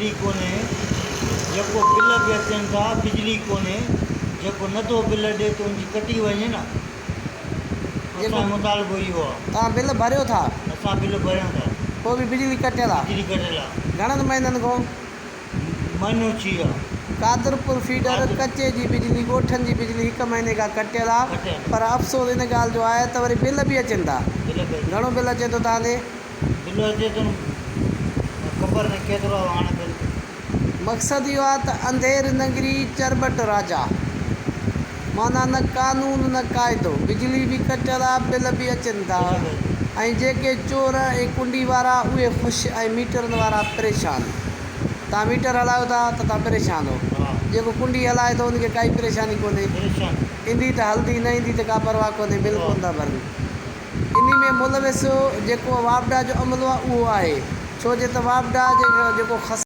بجلي ڪونهي جيڪو بل به اچن ٿا بجلي ڪونهي جيڪو نه ٿو بل ڏي ته ان جي ڪٽي وڃي نه اسان جو مطالبو اهو آ. توهان بل ڀريو ٿا؟ اسان بل ڀريون ٿا. پوء به بجلي ڪٽيل آ؟ بجلي ڪٽيل آ. گهڻن مهينن کان؟ مهينو ٿي ويو آ. قادرپور فيڊر ڪچي جي بجلي ڳوٺن جي بجلي هڪ مهيني کان ڪٽيل آ پر افسوس ان ڳالهه جو آهي ته وري بل به اچن ٿا. گهڻو بل اچي ٿو توهان ڏي؟ بل اچي ٿو خبر نه ڪيترو آ هاڻي بل. مقصد اهو آهي ته انڌير نگري چرٻٽ راجا معنيٰ نه قانون نه قاعدو بجلي به ڪٽيل آ بل به اچن ٿا ۽ جيڪي چور ۽ ڪنڊي وارا اهي خوش ۽ ميٽرن وارا پريشان توهان ميٽر هلايو ٿا ته توهان پريشان هو جيڪو ڪنڊي هلائي ٿو ان کي ڪائي پريشاني ڪونهي ايندي ته هلندي نه ايندي ته ڪا پرواهه ڪونهي بل ڪونه ٿا ڀرن انهي ۾ ملوث جيڪو واپڊا جو عملو آهي اهو آهي ڇو جي ته واپڊا جيڪو.